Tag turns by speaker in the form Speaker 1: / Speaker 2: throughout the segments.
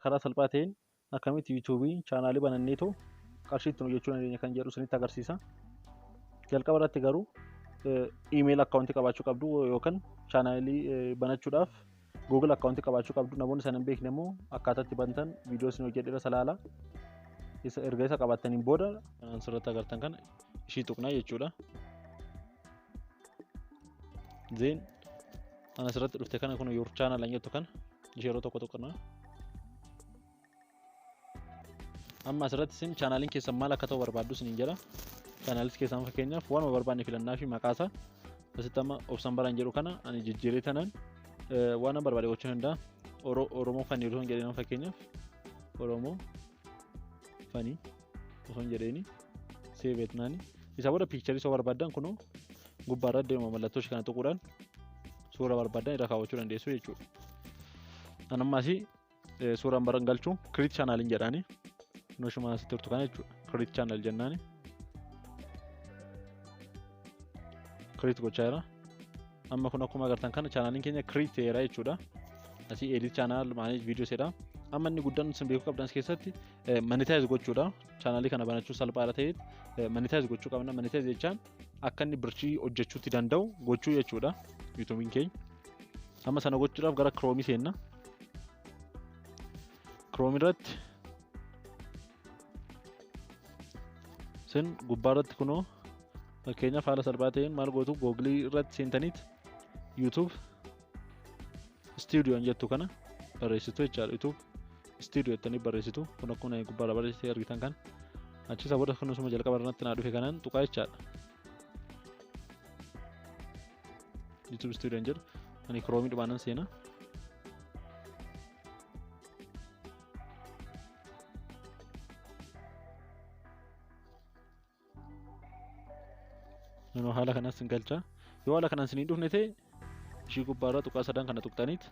Speaker 1: Karaa salphaa ta'een akkamitti YouTube chaanaalii bananneetoo qarshii ittiin hojjechuu dandeenya kan jedhu isinitti agarsiisa. Jalqaba irratti garuu email akkaawuntii qabaachuu qabdu yookaan chaanaalii banachuudhaaf Google akkaawuntii qabaachuu qabdu. Namoonni sana hin beekne immoo akkaataa itti bantan viidiyoo isin hojjedheera salaala. Isa erga isa qabaataniin booda asirratti agartan kana ishii tuqnaa jechuudha. Zeen ana asirratti dhufte kana kun your channel an jettu kana ishee yeroo tokko tuqnaa. Amma asirratti isin chaanaaliin keessan maal akka ta'u barbaaddu isiniin jedha. Chaanaalis keessan fakkeenyaaf waanuma barbaanne filannaa fi maqaasaa asitti amma obsan baran jedhu kana ani jijjiiree tanaan waan an barbaade gochuu danda'a. Oromoo Fanii osoo hin jedheen fakkeenyaaf Oromoo Fanii osoo hin jedheeni seeveet naani. Isa booda piikcharii osoo barbaaddan kunoo gubbaarra deema mallattoo ishee kana tuquudhaan suura barbaaddan irra kaawwachuu dandeessu jechuudha. An amma asii suuraan baran galchuu create channel hin jedhaani. Kunoo ishuma asitti turtu kana jechuudha. Create channel jennaani. Create gochaa jira. Amma kun akkuma agartan kana chaanaaliin keenya create ta'eera jechuudha. Asii edit channel manage video jedha. Amma inni guddaan isin beekuu qabdan as keessatti monetize gochuudha. Chaanaalii kana banachuu salphaadha ta'eet monetize gochuu qabna. Monetize jechaan akka inni birchii hojjechuutti danda'u gochuu jechuudha. YouTube'n keenya. Amma sana gochuudhaaf gara Chrome seenna. Chrome irratti isin gubbaa irratti kunoo fakkeenyaaf haala salphaa ta'een maal gootu Google irratti seentaniit YouTube Studio jettu kana barreessitu jechaadha. YouTube Studio jettanii barreessitu. Kun akkuma gubbaa irra barreessitee argitan kana. Achi isa booda kunuunsuma jalqaba irratti naa dhufe kanaan tuqaa jechaadha. YouTube Studio jedhu ani Chrome dhumaanan seena. Nunoo haala kanas sin galcha. Yoo haala kanaan sin hin dhufne ta'e ishii gubbaa irra tuqaa sadan kana tuqxaniit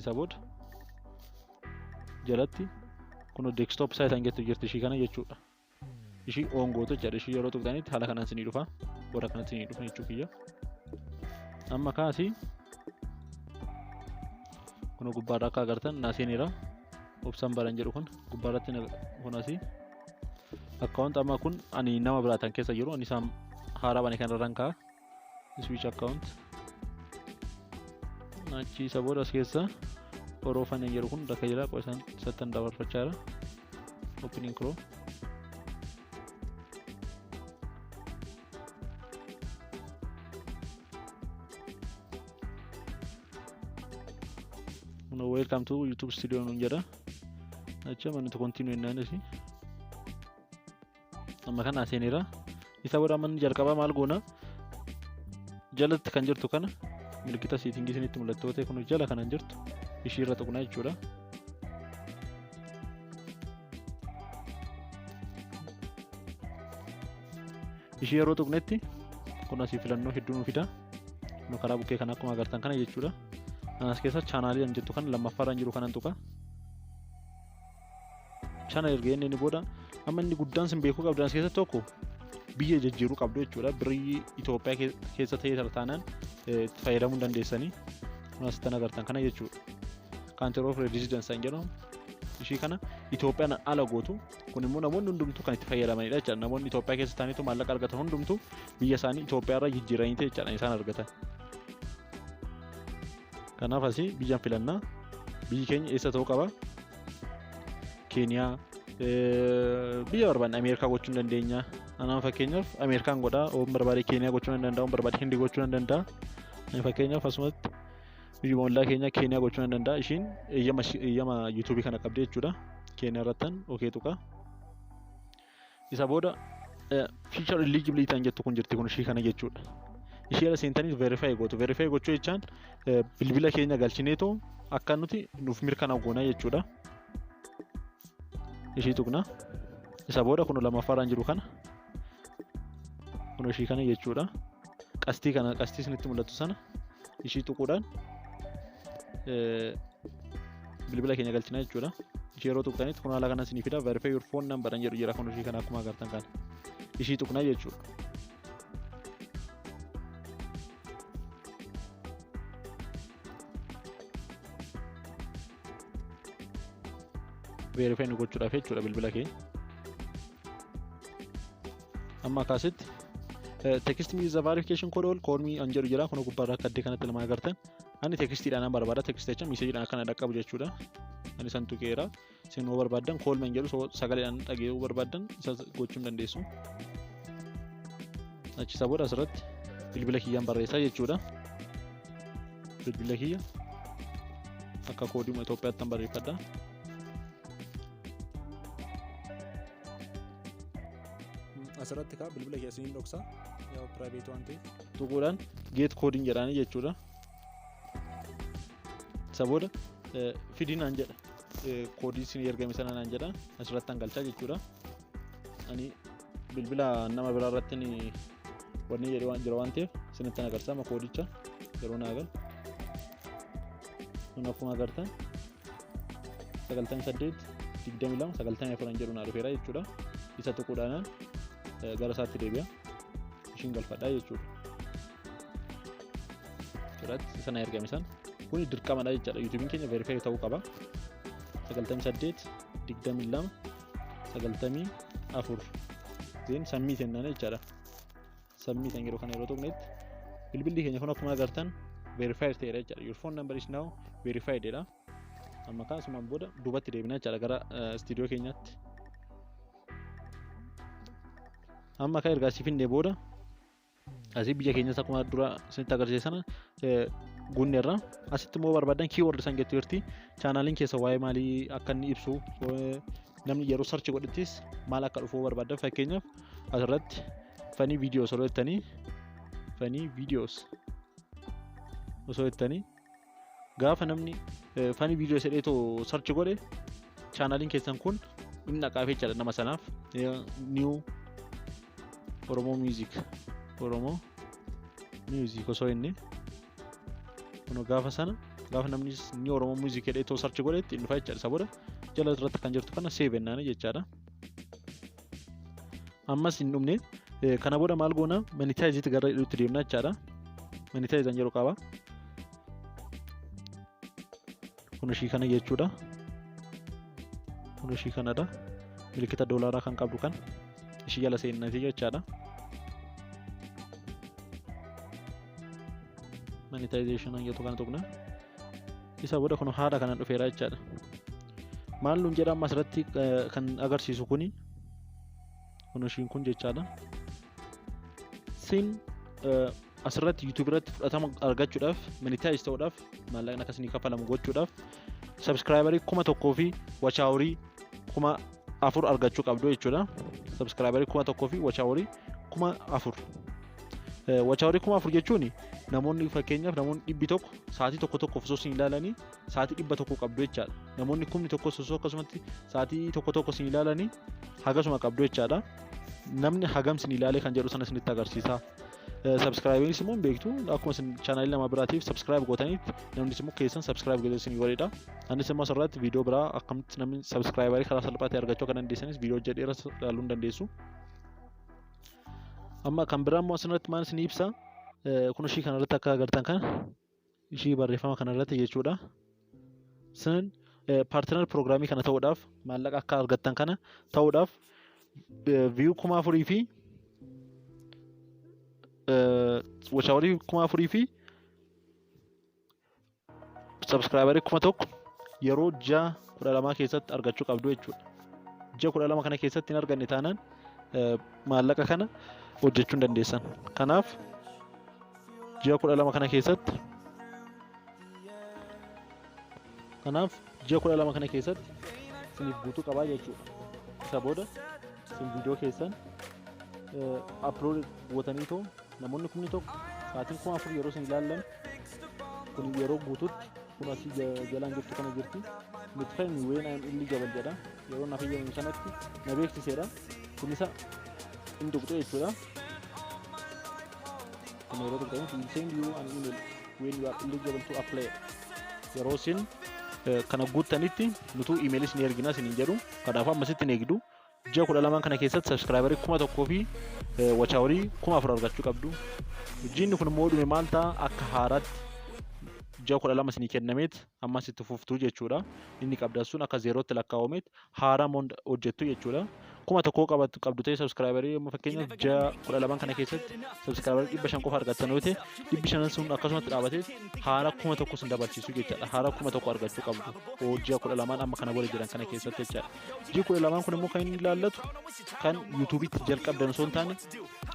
Speaker 1: isa booda jalatti kunoo desktop site an jettu jirti ishii kana jechuudha. Ishii on gootu jechaadha. Ishii yeroo tuqxanitti haala kanaan sin dhufa. Booda kanatti sin dhufa jechuu kiyya. Amma kaasii kunoo gubbaa irra akka agartan naa seeneera. Obsan baran jedhu kun gubbaa irratti kun asii account amma kun ani nama biraatan keessa jiru ani isaan haaraa bane kan irraan ka'a. Switch account achi isa booda as keessa Oromoo Fanii jedhu kun bakka jira qofa isaan sattan dabarfachaa jira. Opening Chrome. Kun welcome to YouTube Studio nuun jedha. Achi amma nuti continue jennaan asii. Amma kana seeneera. Isa booda amma inni jalqabaa maal goona? Jalatti kan jirtu kana milikita siitingii isinitti mul'attu ta'e kun jala kanan jirtu ishii irra tuqna jechuudha. Ishii yeroo tuqnetti kun asii filannoo hedduu nu fida. Nu karaa bukkee kana akkuma agartan kana jechuudha. Anas keessa chaanaalii kan jettu kan lammaffaarra jiru kanan tuqa. Chaanaal erga inni booda amma inni guddaan sin beekuu qabdan as keessa tokko biyya jijjiiruu qabdu jechuudha. Birrii Itoophiyaa keessa ta'ee taanaan itti fayyadamuu dandeessanii. Kun asitti agartan kana jechuudha. Country of residence kan jedhamu ishii kana Itoophiyaan ala gootu. Kun immoo namoonni hundumtuu kan itti fayyadamanidha jechuudha. Namoonni Itoophiyaa keessa taa'aniitu maallaqa argatan hundumtuu biyya isaanii Itoophiyaa irraa jijjiiranii ta'e jechuudha isaan argatan. Kanaaf asii biyyaan filannaa. Biyyi keenya eessa ta'uu qaba? Keeniyaa, biyya barbaanne Ameerikaa gochuu ni dandeenya. Anaan fakkeenyaaf Ameerikaan godhaa, oon barbaade Keeniyaa gochuu ni danda'a, oon barbaade Hindii gochuu ni danda'a. Ani fakkeenyaaf asumatti biyya ollaa keenya Keeniyaa gochuu ni danda'a. Ishiin eeyyama YouTube kana qabdi jechuudha. Keeniyaa irrattan okee tuqa. Isa booda feature eligibility kan jettu kun jirti kun ishii kana jechuudha. Ishee irra seentanii verify gootu. Verify gochuu jechaan bilbila keenya galchineetoo akka nuti nuuf mirkanaa'u goona jechuudha. Ishii tuqna. Isa booda kun lammaffaarraan jiru kana. Kun ishii kana jechuudha. Qastii kana qastii isinitti mul'attu sana ishii tuquudhaan bilbila keenya galchina jechuudha. Ishii yeroo tuqxanitti kun haala kana isinii fida. Verify your phone number kan jedhu jira kun ishii kana akkuma agartan kana. Ishii tuqna jechuudha. Verify nu gochuudhaaf jechuudha bilbila keenya. Amma akkaasitti "Text me the verification code or call me" an jedhu jira. Kun gubbaarraa akka addee kanatti lama agartan. Ani textiidhaan barbaada. Text jecha messageiidhaan akkana dhaqqabu jechuudha. Ani san tuqeera. Isin yoo barbaaddan "call me" jedhu, sagaleedhaan dhaga'uu barbaaddan isa gochuu hin dandeessu. Achi isa booda asirratti bilbila kiyyaan barreessaa jechuudha. Bilbila kiyya akka koodii Itoophiyaatti kan barreeffadha.
Speaker 2: Asirratti kaa bilbila kee isiniin dhoksa. Yaa private waan ta'eef.
Speaker 1: Tuquudhaan "get codeiin" jedhaanii jechuudha. Isa booda fidii naan jedha. Koodii isin ergame sana naan jedha. Asirratti an galchaa jechuudha. Ani bilbila nama biraa irratti wanni jedhee waan jira waan ta'eef isinitti agarsiisa amma koodicha yeroo naa galu. Kun akkuma agartan 98 22 94 jedhu naa dhufeera jechuudha. Isa tuquudhaanaan gara isaatti deebi'a. Ishiin galfadhaa jechuudha. Asirratti isa na ergame sana. Kuni dirqamadha jechaadha. YouTubeiin keenya verify ta'uu qaba. 98 22 94 then submit jennaan jechaadha. Submit yeroo kana yeroo tuqnetti bilbilli keenya kun akkuma agartan verified ta'eera jechaadha. "Your phone number is now verified" jedha. Amma kaasumaan booda duubatti deebina jechaadha gara istiidiyoo keenyaatti. Amma akka ergaa asii finnee booda asii biyya keenyas akkuma dura isinitti agarsiise sana guunneerra. Asitti immoo barbaadan keyword san jettu jirti. Channeliin keessa waa'ee maalii akka inni ibsu, namni yeroo search godhettis maal akka dhufu barbaadan, fakkeenyaaf asirratti "funny videos" osoo jettanii, "funny videos" osoo jettanii, gaafa namni "funny videos" jedheetoo search godhe channeliin keessan kun inni dhaqaaf jechaadha nama sanaaf. "New Oromo music", "Oromo music" osoo inni kun gaafa sana gaafa namni "new Oromo music" jedhee search godhetti inni dhufa jechaadha. Isa booda jala irratti kan jirtu kana save jennaani jechaadha. Ammas hin dhumne. Kana booda maal goona? Monetizeitti gara itti deemna jechaadha. Monetize an jedhu qaba. Kun ishii kana jechuudha. Kun ishii kanadha. Milikita doolaaraa kan qabdu kan ishii jala seennati jechaadha. Monetization jedhu kana tuqna. Isa booda kun haala kanaan dhufeera jechaadha. Maal nuun jedha amma asirratti kan agarsiisu kuni kun ishiin kun jechaadha. Sin asirratti YouTube irratti fudhatama argachuudhaaf, monetize ta'uudhaaf, maallaqni akkasii kaffalamu gochuudhaaf subscriberii 1000 fi watch hourii 4000 argachuu qabdu jechuudha. Subscriberii 1000 fi watch hourii 4000. Watch hourii 4000 jechuun namoonni, fakkeenyaaf namoonni 100 sa'aatii tokko tokko osoo isin ilaalanii sa'aatii 100 qabdu jechaadha. Namoonni 1000 osoo akkasumatti sa'aatii tokko tokko isin ilaalanii hagasuma qabdu jechaadha. Namni hagam isin ilaalee kan jedhu sana isinitti agarsiisa. Subscribeiinis immoo beektu, akkuma isin channelii nama biraatiif subscribe gootaniif namnis immoo keessan subscribe godhee isin godhedha. Anis immoo asirratti viidiyoo biraa akkamitti namni subscriberii karaa salphaa ta'e argachuu akka dandeessanis viidiyoo hojjedheera, ilaaluu hin dandeessu. Amma kan biraa immoo asirratti maal isin ibsa? Kun ishii kanarratti akka agartan kana ishii barreeffama kanarratti jechuudha. Isin partner programii kana ta'uudhaaf, maallaqa akka argattan kana ta'uudhaaf, view 4000 fi watch hourii 4000 fi subscriberii 1000 yeroo ji'a 12 keessatti argachuu qabdu jechuudha. Ji'a 12 kana keessatti hin arganne taanaan maallaqa kana hojjechuu hin dandeessan. Kanaaf ji'a 12 kana keessatti, kanaaf ji'a 12 kana keessatti isiniif guutuu qabaa jechuudha. Isa booda isin viidiyoo keessan upload gootanii too namoonni 1000 sa'aatiin 4000 yeroo isin ilaallan kun yeroo guututti kun asii jalaan jirtu kana jirti. "Notify me when I am eligible" jedha. Yeroo na fayyadamu sanatti na beeksiseedha. Kun isa hin tuqxu jechuudha. Kun yeroo tuqxanii "will send you an email when you are eligible to apply." Yeroo isin kana guuttanitti nutuu emailii isin ergina isiniin jedhu. Kanaafuu ammasitti hin eegdu. Ji'a 12 kana keessatti subscriberii 1000 fi watch hourii 4000 argachuu qabdu. Jiinni kun immoo dhume maal ta'a? Akka haaraatti Ji'a 12 isinii kennameet ammas itti fuftuu jechuudha. Inni qabdan sun akka zeerootti lakkaa'ameet haaraa hojjettu jechuudha. 1000 qabdu ta'e subscriberii, amma fakkeenyaaf ji'a 12 kana keessatti subscriberii 500 qofa argattan yoo ta'e, 500 sun akkasumatti dhaabatee haara 1000 sun dabalchiisu jechaadha. Haara 1000 argachuu qabdu ji'a 12 amma kana booda jiran kana keessatti jechaadha. Ji'i 12 kun immoo kan inni ilaallatu kan YouTubeitti jalqabdan osoo hin taane,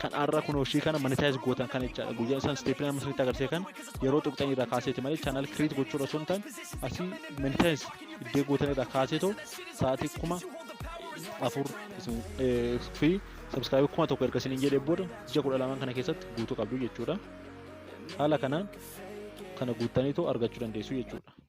Speaker 1: kan har'a kun hojii kana monetize gootan kan jechaadha. Guyyaa isaan stepii nama sirriitti agarsiise kan yeroo tuqxan irraa kaaseeti malee channel create gochuudha osoo hin taane, asii monetize iddoo gootan irraa kaaseetoo sa'aatii 4000 fi subscribeii 1000 erga isiniin jedhee booda ji'a 12 kana keessatti guutuu qabdu jechuudha. Haala kanaan kana guuttaniitu argachuu dandeessu jechuudha.